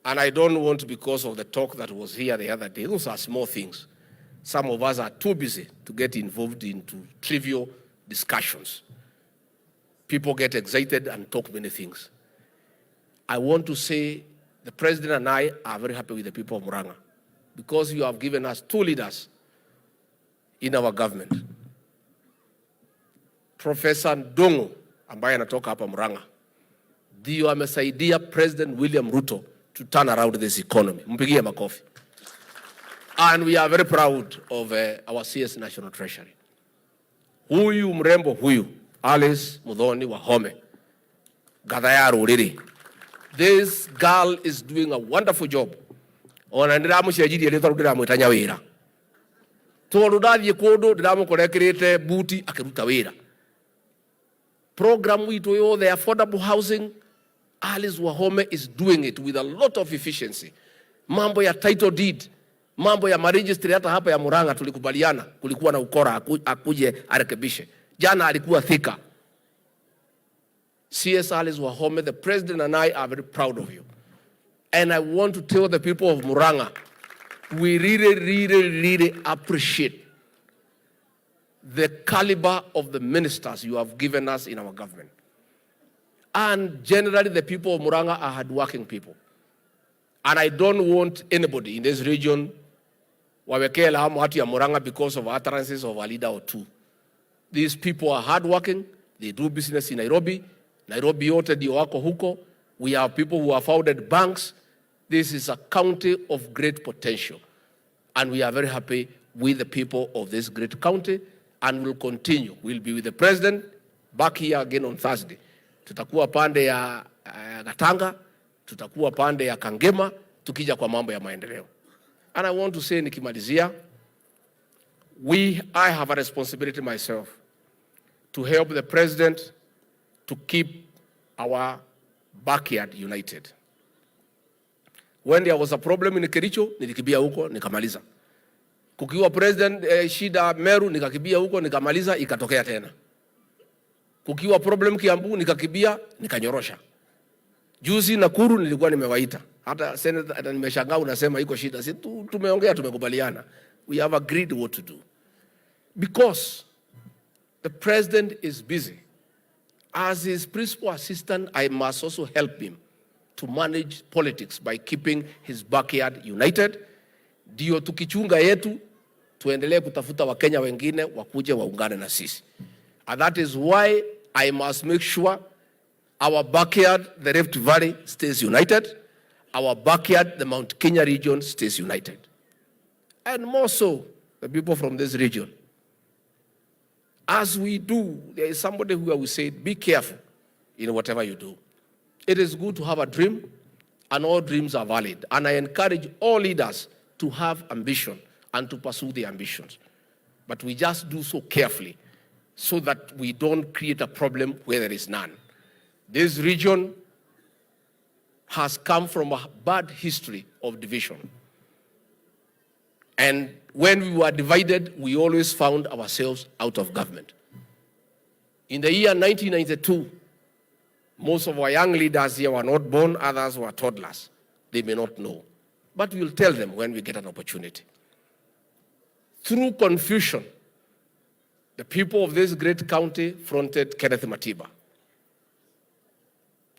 And I don't want, because of the talk that was here the other day, those are small things. Some of us are too busy to get involved into trivial discussions. People get excited and talk many things. I want to say the president and I are very happy with the people of Murang'a because you have given us two leaders in our government. Professor Ndung'u ambaye anatoka hapa Murang'a ndio amesaidia President William Ruto to turn around this economy. Mpigie makofi. And we are very proud of our CS National Treasury. Huyu mrembo huyu Alice Muthoni Wahome, ngatha ya rũrĩrĩ. This girl is doing a wonderful job. Ona ndĩramũcenjirie rĩtwa rĩu, ndĩramwĩta Nyawĩra, tondũ ndathiĩ kũndũ ndĩramũkora ekĩrĩte buti akĩruta wĩra. Program witũ yothe, affordable housing, Alice Wahome is doing it with a lot of efficiency. Mambo ya title deed, mambo ya maregistry, hata hapa ya Murang'a tulikubaliana kulikuwa na ukora, akuje arekebishe. Jana alikuwa Thika. CS Alice Wahome, the president and I are very proud of you. And I want to tell the people of Murang'a, we really, really, really appreciate the caliber of the ministers you have given us in our government. And generally, the people of Murang'a are hardworking people. And I don't want anybody in this region wawekee lawama watu ya Murang'a because of utterances of a leader or two. These people are hardworking. They do business in Nairobi. Nairobi yote ndio wako huko. We have people who have founded banks. This is a county of great potential. And we are very happy with the people of this great county and will continue. We'll be with the president back here again on Thursday. Tutakuwa pande ya Gatanga, tutakuwa pande ya Kangema tukija kwa mambo ya maendeleo. And I want to say, nikimalizia, I have a responsibility myself to help the president to keep our backyard united. When there was a problem in Kericho, nilikimbia huko nikamaliza. Kukiwa president shida Meru, nikakimbia huko nikamaliza, ikatokea tena. Kukiwa problem Kiambu, nikakimbia nikanyorosha. Juzi Nakuru nilikuwa nimewaita. Hata senator nimeshangaa unasema iko shida. Si tumeongea, tumekubaliana. We have agreed what to do. Because the president is busy. As his principal assistant, I must also help him to manage politics by keeping his backyard united. Ndio tukichunga yetu, tuendelee kutafuta Wakenya wengine wakuje waungane na sisi. And that is why I must make sure our backyard, the Rift Valley, stays united. Our backyard, the Mount Kenya region, stays united. And more so, the people from this region. As we do, there is somebody who I will say, be careful in whatever you do. It is good to have a dream, and all dreams are valid. And I encourage all leaders to have ambition and to pursue their ambitions. But we just do so carefully so that we don't create a problem where there is none. This region has come from a bad history of division. And when we were divided, we always found ourselves out of government. In the year 1992, most of our young leaders here were not born, others were toddlers. They may not know. But we'll tell them when we get an opportunity. Through confusion, the people of this great county fronted Kenneth Matiba.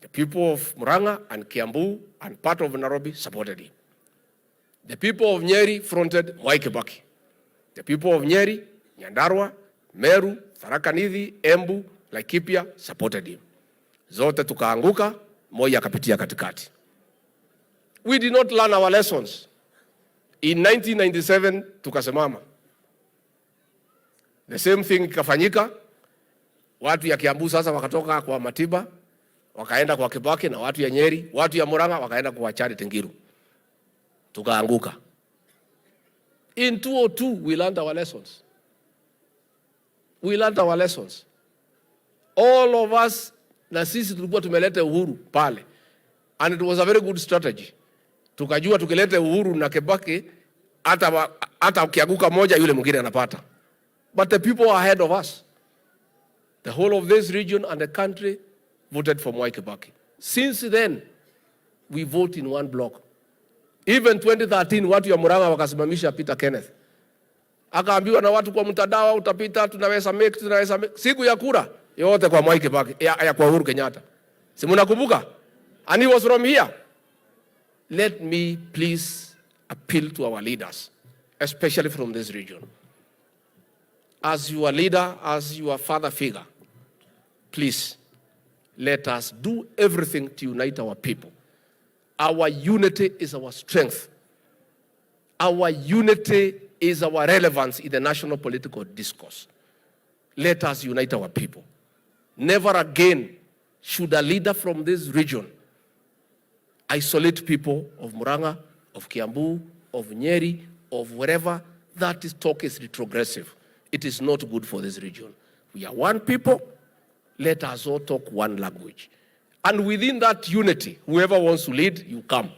The people of Murang'a and Kiambu and part of Nairobi supported him. The people of Nyeri fronted Mwai Kibaki. The people of Nyeri, Nyandarua, Meru, Tharaka Nithi, Embu, Laikipia supported him. Zote tukaanguka, Moi akapitia katikati. We did not learn our lessons. In 1997 tukasimama. The same thing ikafanyika. Watu ya Kiambu sasa wakatoka kwa Matiba wakaenda kwa Kibaki, na watu ya Nyeri, watu ya Murang'a wakaenda kwa Charity Ngilu. Tukaanguka. In 2002 we learned our lessons. We learned our lessons. All of us, na sisi tulikuwa tumeleta Uhuru pale. And it was a very good strategy. Tukajua tukileta Uhuru na Kibaki, hata ukianguka moja, yule mwingine anapata. But the people are ahead of us. The whole of this region and the country voted for Mwai Kibaki. Since then, we vote in one block. Even 2013 watu ya Murang'a wakasimamisha Peter Kenneth. Akaambiwa na watu kwa mtandao, utapita, tunaweza make, tunaweza make. Siku ya kura yote kwa Mwai Kibaki, ya kwa Uhuru Kenyatta. Si mnakumbuka? And he was from here. Let me please appeal to our leaders, especially from this region. As your leader, as your father figure, please let us do everything to unite our people. Our unity is our strength. Our unity is our relevance in the national political discourse. Let us unite our people. Never again should a leader from this region isolate people of Murang'a, of Kiambu, of Nyeri, of wherever. That is talk is retrogressive. It is not good for this region. We are one people. Let us all talk one language. And within that unity, whoever wants to lead, you come.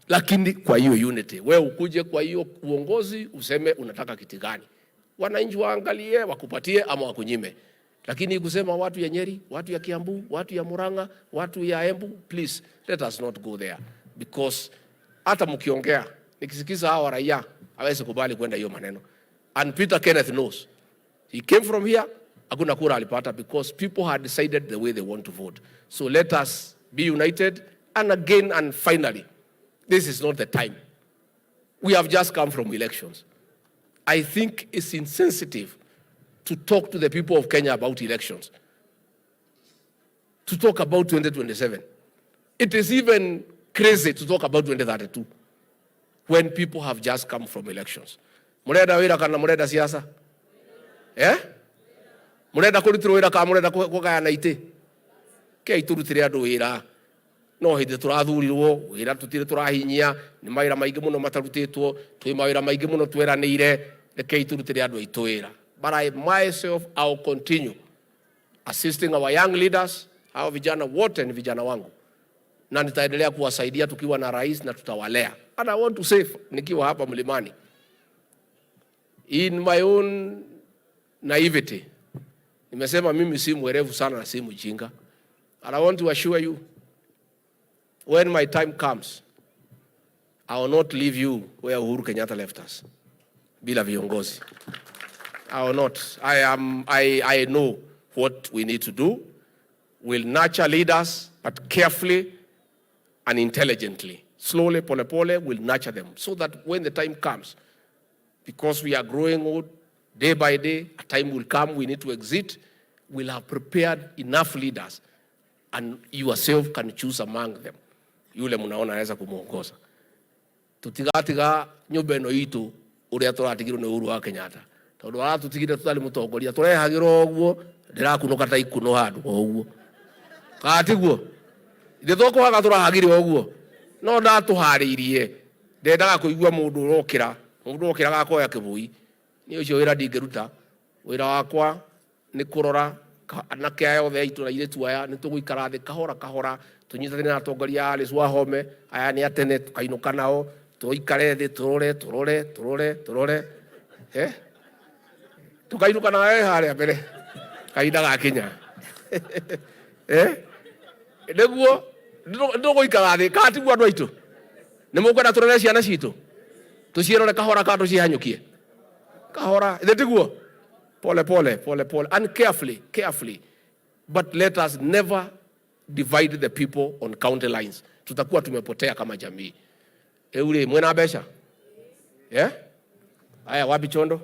Lakini kwa hiyo unity, wewe ukuje kwa hiyo uongozi useme unataka kiti gani, wananchi waangalie wakupatie ama wakunyime. Lakini kusema watu ya Nyeri, watu ya Kiambu, watu ya Murang'a, watu ya Embu, please let us not go there because hata mkiongea nikisikiza hawa raia hawezi kubali kwenda hiyo maneno. And Peter Kenneth knows. He came from here, hakuna kura alipata because people had decided the way they want to vote. So let us be united and again and finally, this is not the time. We have just come from elections. I think it's insensitive to talk to the people of Kenya about elections, to talk about 2027. It is even crazy to talk about 2032 when people have just come from elections. Murenda wira kana murenda siasa? Eh? Murenda kurutirwo wira kana murenda kugayana iti? Kei turutire andu wira no hindi turathurirwo wira tutire turahinyia ni mawira maingi muno matarutitwo twi mawira maingi muno tweranire. Rekei turutire andu aitu wira. But I myself, I will continue assisting our young leaders. Hao vijana wote ni vijana wangu na nitaendelea kuwasaidia tukiwa na rais na tutawalea. And I want to say, nikiwa hapa mlimani, in my own naivety, nimesema mimi si mwerevu sana na si mjinga. And I want to assure you, when my time comes, I will not leave you where Uhuru Kenyatta left us, bila viongozi. I will not. I know what we need to do. We'll nurture leaders, but carefully and intelligently. Slowly, pole pole, we'll nurture them so that when the time comes, because we are growing old day by day, a time will come we need to exit, we'll have prepared enough leaders and yourself can choose among them. Yule mnaona anaweza kumuongoza. Tutigatiga nyumba ĩno itũ ũrĩa tũratigirwo nĩ Uhuru wa Kenyatta, tondũ aratutigire tũtarĩ mũtongoria, tũrehagĩrwo ũguo ndĩrakunũka ta ikuno handũ o ũguo, kana tiguo? Ithe tũkwaga tũrahagire ũguo no ndatũharĩirie. Ndendaga kũigua mũndũ ũrokĩra, mũndũ ũrokĩraga akoya kĩbũi. Niĩ ũcio wĩra ndingĩruta. Wĩra wakwa nĩ kũrora anake aya othe aitũ na airĩtu aya. Nĩ tũgũikara thĩ kahora kahora, tũnyitanĩre na atongoria a Alice Wahome aya nĩ atene, tũkainũka nao, tũikare thĩ, tũrore tũrore tũrore tũrore, eh? Tũkainũka nawe harĩa mbere kahinda gakinya, eh? Nĩguo nĩtũgũikara thĩ, kana tiguo andũ aitũ? Nĩ mũkwenda tũrere ciana citũ, tũciĩrore kahora kana tũcihanyũkie kahora? Ithĩ tiguo? Pole pole, pole pole and carefully, carefully, but let us never divide the people on county lines. Tutakuwa tumepotea kama jamii. Rĩu rĩ, mwĩna mbeca, yeah? Aya, wapi chondo?